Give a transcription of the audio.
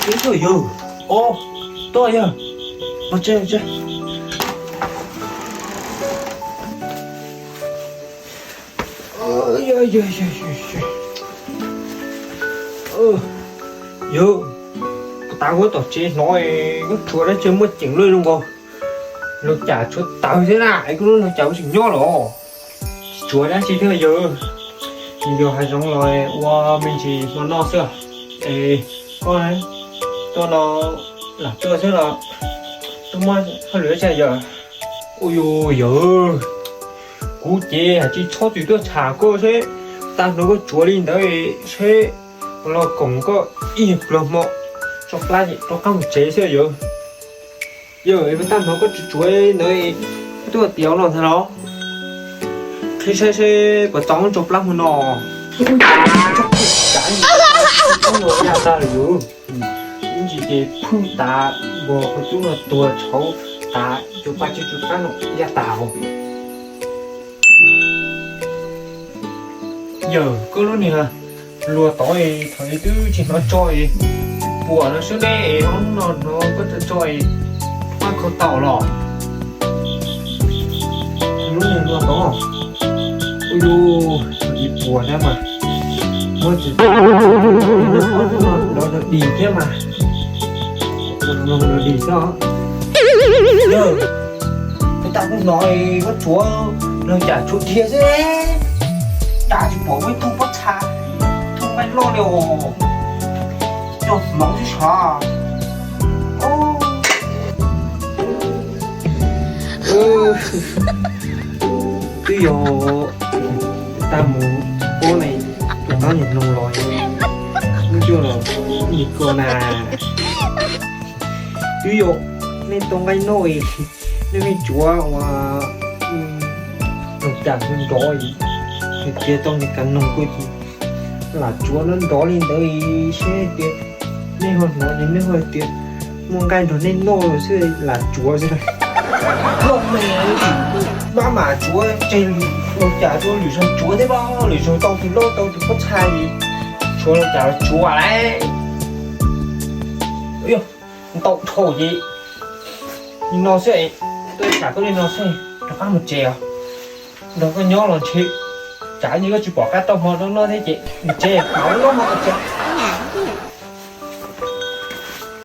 Ib tug yawg, o, tuaj yawg, los tsev tsev. Yawg, yawg, yawg, yawg, yawg, kuv tav kuv tom tsev hnov koj tsuav dab tsi muaj ceem luaj zoo nkaus. Laug Cas tshuav tawv thiab na, es koj lub laug Cas ua tseem nyob los? Tsis tsuav dab tsi thiab yawg. Yog hav zoov los ua me ntsis hmo noj xwb. Es koj tuaj no lam tuaj xwb los tuaj muaj hauj lwm dab tsi yawg? Ua yus yawg, kuv ces hais tsis txhob txwm tuaj tsham koj seb, tag hnov koj tsuav li ntawd seb los koom koj ib pluag hmo tso plab rov qab mus tsev xwb yawg. Yawg, tag hnov koj tsuav tsuav ntawd, koj tuaj tias los ntag los? Qhib saib seb puas tau tso plab hmo no. Tso, ya tag lawm yus. Ib ntsis ces phwj tas, npog qhov cub no tuag tshauv tas, cov paj tsib cov qab no ya tas. Yawg, koj lub niag luag tod thaum ub twb tsis hnov tso, puas no xwb ne, hnub no hnov koj tso tso, pab kho tau los? Lub niag luag tod, ua yus, ib puas thiab mas, muab tsis, ob hnub no los dig thiab mas, los dig xwb. Yawg, peb tau hnov koj tsuav, laug Cas tsuav dhia xwb, cas tsis pom muaj ib tug pob txha, tug nqaij loj li os, coj hmoov xwb sav. Twb yog tag mus pob ne, tus qab mus mloog los, lub cuaj los ib ko na. Twb yog nej tau nqaij noj, nej me tsuav uas laug Cas nrov, hais tias tau nws kav noog kuj lam tsuav nrov nrov li ntawd seb tias nej ho hnov ces nej ho tias muaj nqaij nrog nej noj xwb lam tsuav xwb. Loj me, maj mam tsuav tseg, laug Cas tsuav lwm zaug tsuav thiab, lwm zaug tau tus loj tau tus pob txha, tsuav laug Cas los tsuav lawm. Yog ntau dhau ces li no xwb, tuaj tsam koj li no xwb, rov qab mus tsev os. Nrog koj nyob los ntshe tsam ib ntsis koj tsis pom qab tau hmo noj noj thiab ces mus tsev, mam noj hmo tsev.